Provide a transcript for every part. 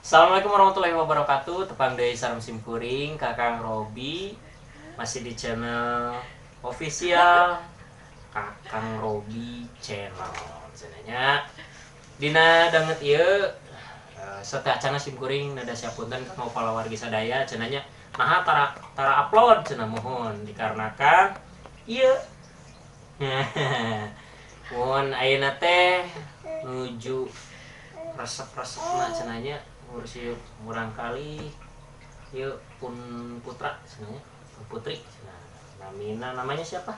Assalamualaikum warahmatullahi wabarakatuh. Tepang deui sareng simkuring Kakang Robi, masih di channel official Kakang Robi Channel. Cenanya dina danget ieu sateuacana simkuring nada siapunten kanggo palawargi sadaya cenanya naha tara upload cenah mohon dikarenakan ieu. Mohon ayeuna teh nuju resep-resepna cenanya ngurusi murang kali yuk pun putra cenanya pun putri cenah. Namina namanya siapa?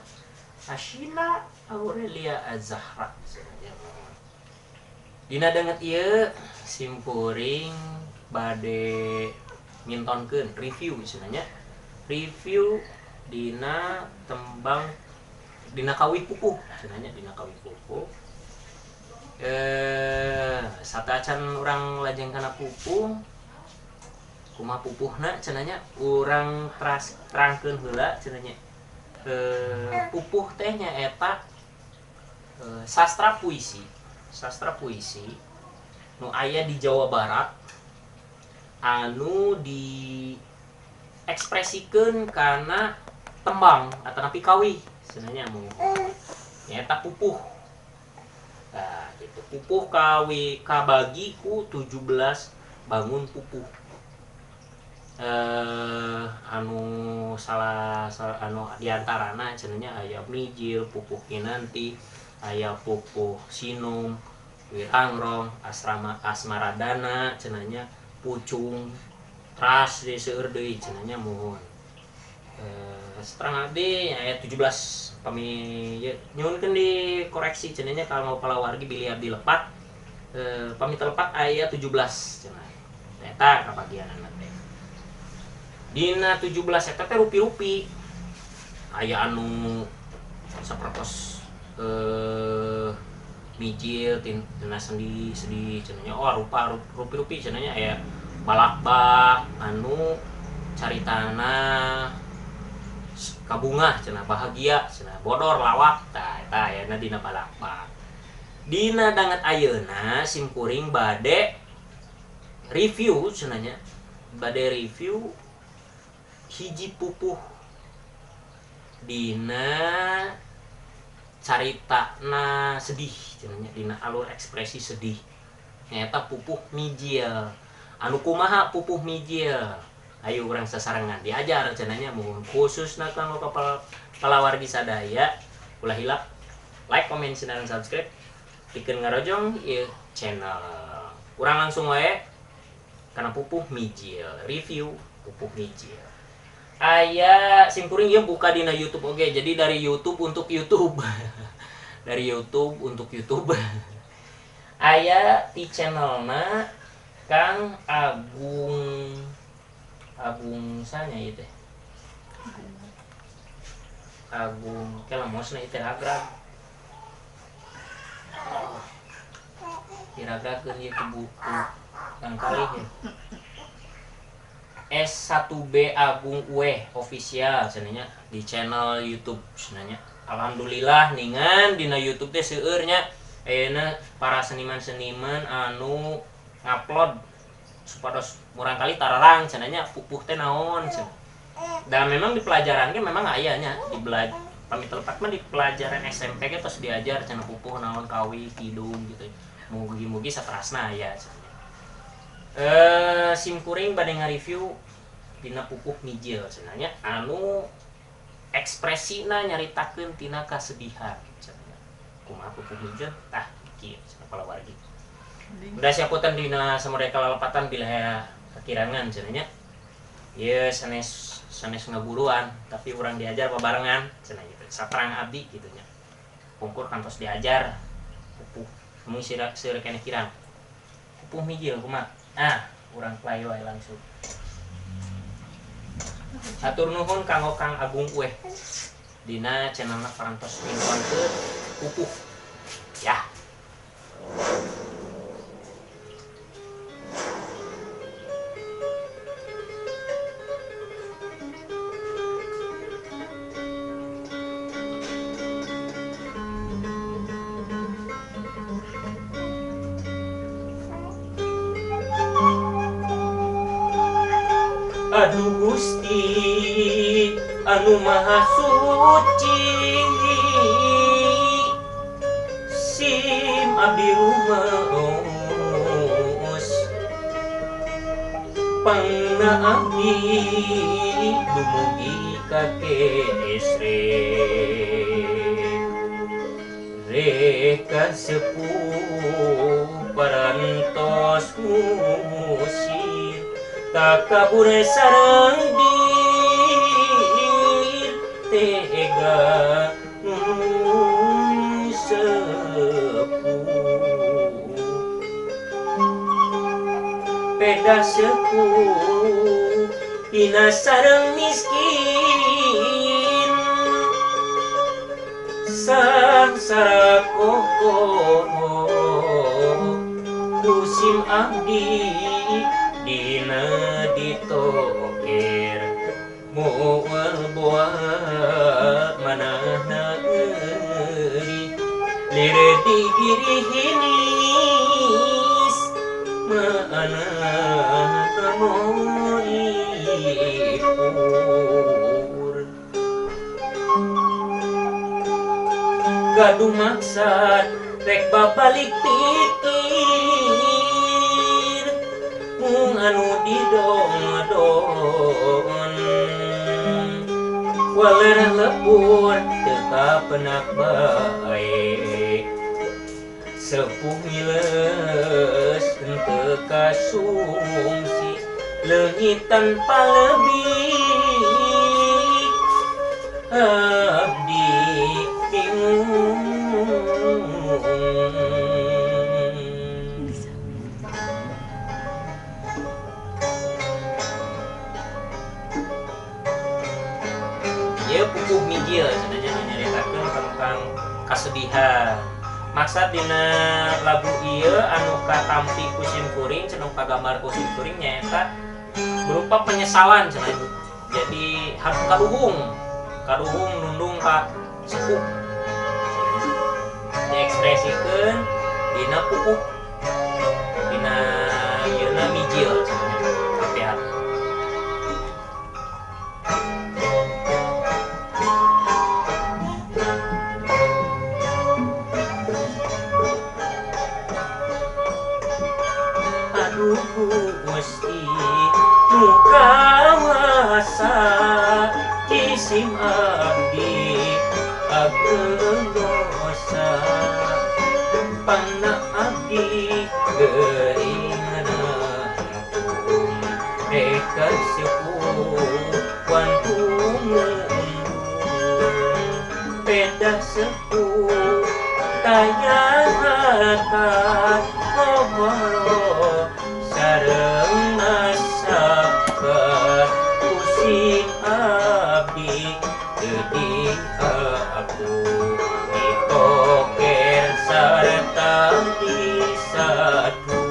Ashila Aurelia Azahra cenanya. Dina danget ieu simkuring bade mintonkeun review cenanya. Review dina tembang dina kawih pupuh cenanya, dina kawih pupuh. Sateuacan urang lajeng kana pupuh kumaha pupuhna cenanya urang terangkeun heula cenanya. Pupuh teh nyaeta sastra puisi, sastra puisi nu aya di Jawa Barat anu diekspresikeun kana tembang atanapi kawih cenanya mu nyaeta pupuh. Nah, gitu. Pupuh kawi kabagi ku 17 bangun pupuh. Anu salah anu diantarana cenanya aya mijil, pupuh kinanti, aya pupuh sinum, wirangrong, asrama asmaradana cenanya, pucung, teras di seueur deui cenanya muhun. Seterang abdi aya 17 pami nyuhunkeun dikoreksi cenanya kalau palawargi bilih abdi lepat, pami telepat aya 17 cenah. Eta kabagianana teh. Dina 17 eta teh rupi-rupi. Aya anu sapertos mijil tina sedih-sedih cenanya, oh rupa rupi-rupi cenanya aya balakbak anu caritana kabungah cenah bahagia cenah bodor lawak tah eta ayana dina balakbak. Dina danget ayeuna simkuring bade review cenanya, bade review hiji pupuh dina caritana sedih cenanya, dina alur ekspresi sedih nyaeta pupuh mijil. Anu kumaha pupuh mijil? Ayo urang sasarengan diajar cenanya mohon khususna kanggo palawargi sadaya ulah hilap like, comment, dan subscribe pikeun ngarojong ieu channel. Urang langsung wae kana pupuh mijil, review pupuh mijil. Aya simkuring ieu buka dina YouTube oge, jadi dari YouTube untuk YouTube. Dari YouTube untuk YouTube. Aya di channelna Kang Agung, Agung sanya ieu teh. Agung ke lemosna ieu teh ragrag. Diragragkeun ieu ku buku Kang kalih ya. S1B Agung Ueh official cenanya di channel YouTube cenanya. Alhamdulillah ningan dina YouTube teh seueur nya ayeuna para seniman-seniman anu ngupload supados murang kali tararang cenanya pupuh teh naon cenah. Dan memang di pelajaran ge memang aya nya di pami telepat mah di pelajaran SMP ge tos diajar cenah pupuh naon kawih kidung gitu. Mugi-mugi saterasna aya cenah. Simkuring bade ngareview dina pupuh mijil cenanya anu ekspresina nyaritakeun tina kasedihan cenah. Kumaha pupuh mijil tah kieu cenah palawargi. Udah siaputan dina samudaya kalepatan bila kekirangan cenanya. Ieu sanes sanes ngaguruan tapi urang diajar babarengan cenah gitu. Saterang abdi kitu nya. Pungkur kantos diajar pupuh mung seueur keneh kirang. Pupuh mijil kumaha? Ah, urang play wae langsung. Hatur nuhun kanggo Kang Agung Ueh dina channelna parantos mintonkeun pupuh. Ya. Aduh Gusti anu maha suci, sim abdi rumeus pangna abdi dumugi ka kesre reka sepuh parantos ngusir takabur sareng dir tega nunung sepuh peda sepuh hina sareng miskin sangsara kokoh kusim abdi dina ditoker moal boa manahna euri lire digirihinis maana moipur gaduh maksad rek babalik pikir mung anu didong-dong waler lebur teu kapenak bae sepuh miles henteu kasungsi leungit tanpa lebih abdi bingung. Ieu pupuh mijil cenah nyaritakeun tentang kasedihan. Maksad dina lagu ieu anu katampi ku sim kuring cenah kagambar ku sim kuring nyaeta berupa penyesalan cenah. Jadi kaduhung, kaduhung nundung ka sepuh. Diekspresikeun dina pupuh dina ieuna mijil cenah. Aduh Gusti nu kawasa jisim abdi ageng dosa pangna abdi geuring nangtung reka sepuh wantung peda sepuh taya harta koboro sareng masakat kusim abdi teu aku ditoker sarta disadu.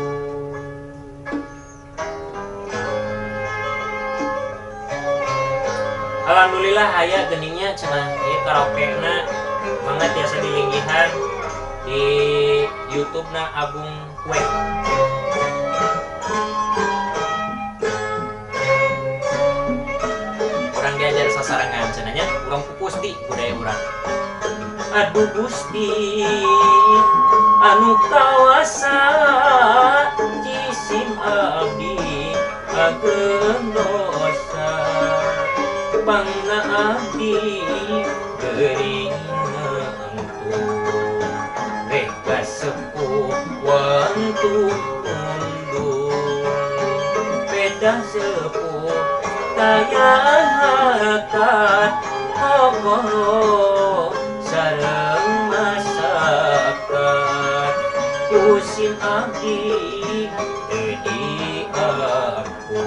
Alhamdulillah aya geningnya cenah ieu karaoke-na mangga tiasa dilinggihan di YouTube na Agung Kue. Orang diajar sasarengan cenahnya, urang pupus di budaya urang. Aduh Gusti anu kawasa jisim abdi ageng dosa pangna abdi geuring nangtung reka sepuh wantu undung peda sepuh taya harkat kokoro sareng masakat kusim abdi teu diaku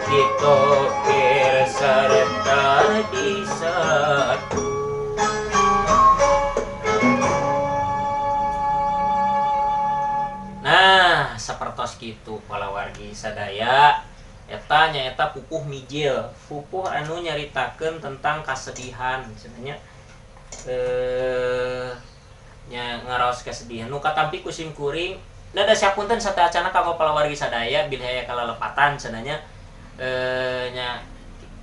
ditoker sarta disatu. Nah, sapertos kitu palawargi sadaya eta nyaeta pupuh mijil, pupuh anu nyaritakeun tentang kasedihan sebenarnya nya ngaraos kesedihan nu katampi ku sim kuring. Da da punten sateuacanna kanggo palawargi sadaya bilih aya kalalepatan cenah nya nya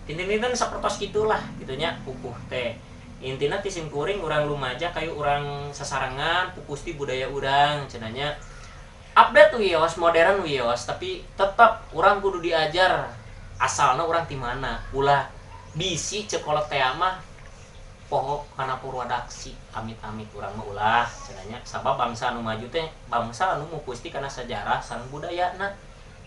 Kinten-kinten sapertos gitulah gitunya pupuh teh. Intina ti simkuring urang Lumajang kayu urang sasarengan pupusti budaya urang cenah nya. Update wios, modern wios, tapi tetap urang kudu diajar asalna urang ti mana. Ulah bisi cekolot teh mah poho kana purwadaksi, amit-amit urang mah ulah cenah nya. Sabab bangsa anu maju teh bangsa anu mupusti kana sejarah sareng budayana.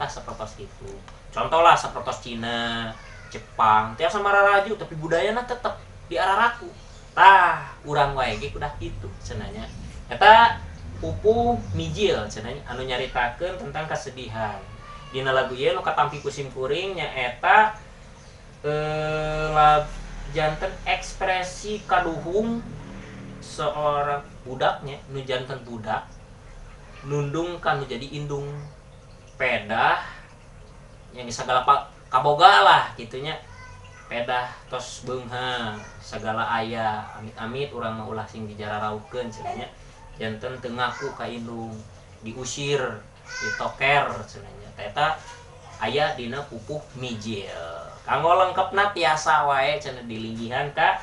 Tah sapertos kitu. Contoh lah sapertos Cina, Jepang, tiasa mararaju tapi budayana tetep diararaku. Tah urang wae ge kudah kitu cenah nya. Eta pupuh mijil cenah nya anu nyaritakeun tentang kesedihan. Dina lagu ieu nu katampi ku simkuring nyaeta janten ekspresi kaduhung seorang budaknya nu janten budak nundung kanu jadi indung pedah yang segala kaboga lah gitunya pedah tos beunghar segala aya amit-amit urang mah ulah sing dijararaukeun cenah nya. Janten teu ngaku ka indung diusir ditoker cenah nya. Eta aya dina pupuh mijil. Kanggo lengkepna tiasa wae cenah dilinggihan ka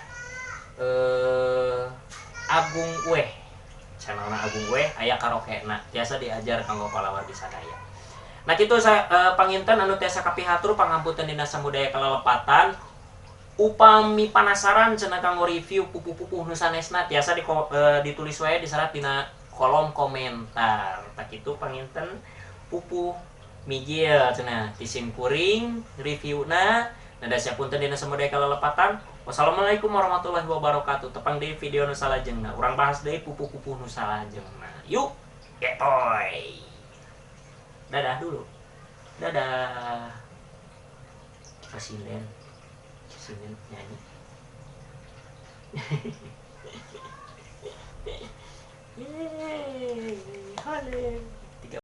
Agung Weh. Channelna Agung Weh aya karaokena tiasa diajar kanggo palawargi sadaya. Nah kitu panginten anu tiasa kapihatur pangampunten dina samudaya kalelepatan. Upami panasaran cenah kanggo review pupuh-pupuh nu sanesna tiasa ditulis wae diserat dina kolom komentar. Tah kitu panginten pupuh mijil cenah ti simkuring reviewna. Nada siapunten dina samudaya kalelepatan. Wassalamualaikum warahmatullahi wabarakatuh. Tepang deui video nu salajengna. Urang bahas deui pupuh-pupuh nu salajengna. Yuk, getoy. Dadah dulu. Dadah. Presiden. Presiden nyanyi. Yeay, hale.